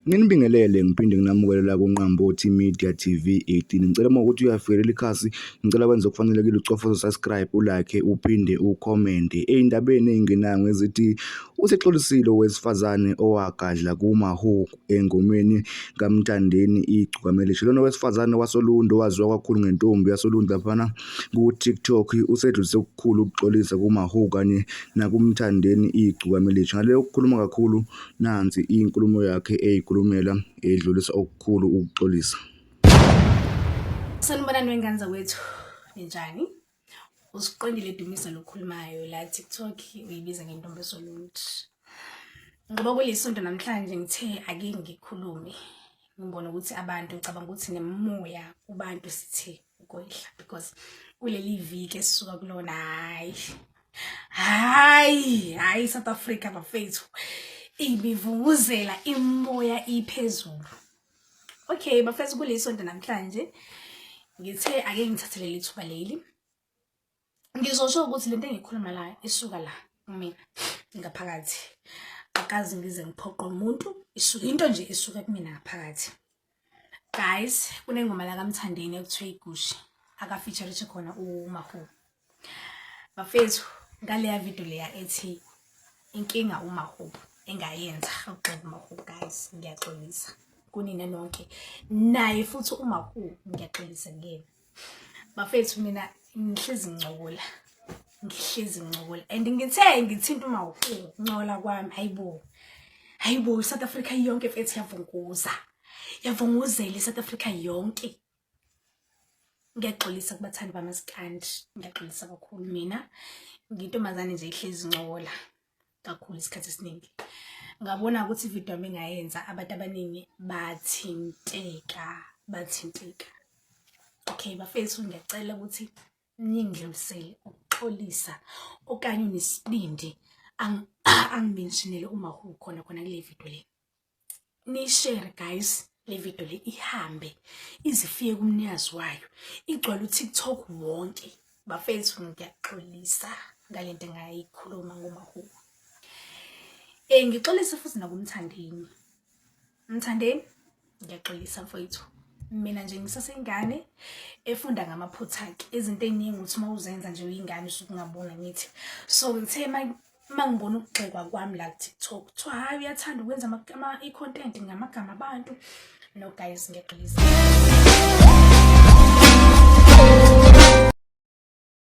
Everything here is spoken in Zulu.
Nginibingelele ngiphinde nginamukele la kuNqambothi Media TV 18. Ngicela uma ukuthi uyafikelela ikhasi, ngicela wenze okufanelekile ucofoze subscribe, ulike, uphinde ukhomente. Ey'ndabeni ey'ngenayo ngezithi usexolisile owesifazane owagadla kuMawhoo engomeni kaMthandeni Igcokama Elisha. Lona wesifazane wasoLundi owaziwa kakhulu ngentombi yasoLundi laphana ku-TikTok usedlulise okukhulu ukuxolisa kuMawhoo kanye nakuMthandeni Igcokama Elisha. Ngale ukukhuluma kakhulu nansi inkulumo yakhe eyikhulumela edlulisa okukhulu ukuxolisa. Sanibonani wengane zakwethu, ninjani? Usiqondile Dumisa lokhulumayo la TikTok uyibiza ngentombi esoluntu. Ngoba kulisonto namhlanje ngithe ake ngikhulume. Ngibona ukuthi abantu ngicabanga ukuthi nemoya kubantu sithe ukwehla because kuleli viki esisuka kulona hayi hayi hayi South Africa bafethu ibivunguzela imoya iphezulu. Okay bafethu, kulisonto namhlanje ngithe ake ngithathe leli thuba leli ngizosho ukuthi lento engikhuluma la isuka la kumina ngaphakathi, akazi ngize ngiphoqe umuntu, isuka into nje isuka kumina ngaphakathi. Guys, kunengoma la kaMthandeni ekuthiwa iGushi akafeature khona uMawhoo. Bafethu, ngaleya video leya ethi inkinga uMawhoo engayenza ugxeka uMawhoo, guys, ngiyaxolisa kunina nonke, naye futhi uMawhoo ngiyaxolisa kuyena. Bafethu, mina ngihlezi ngincokola, ngihlezi ngincokola and ngithe ngithinta uMawhoo ncola kwami, hayibo hayibo, iSouth Africa yonke mfethu yavunguza, yavunguzela iSouth Africa yonke. Ngiyaxolisa kubathandi bamaskandi, ngiyaxolisa kakhulu. Mina ngiyintombazane nje ihlezi incokola kakhulu isikhathi esiningi. Ngabona ukuthi ividiyo yami engayenza abantu abaningi bathinteka, bathinteka. Okay bafethu, ngiyacela ukuthi ningidlulisele ukuxolisa okanye unesibindi angimentionele uMawhoo khona khona kule video le. Nishare guys le video le ihambe izifike kumnikazi wayo, igcwale uTikTok wonke. Bafethu, ngiyaxolisa ngalento engayikhuluma ngoMawhoo. Ngixolise futhi nakuMthandeni. Mthandeni, ngiyaxolisa mfowethu. Mina nje ngisasengane efunda ngamaphutha-ke, izinto ey'ningi uthi uma uzenza nje uyingane usuke ungabona ngithi. So ngithe uma ngibona ukugxekwa kwami la ku-TikTok kuthiwa hhayi uyathanda ukwenza i-content ngamagama abantu. No guys, ngiyaxolisa.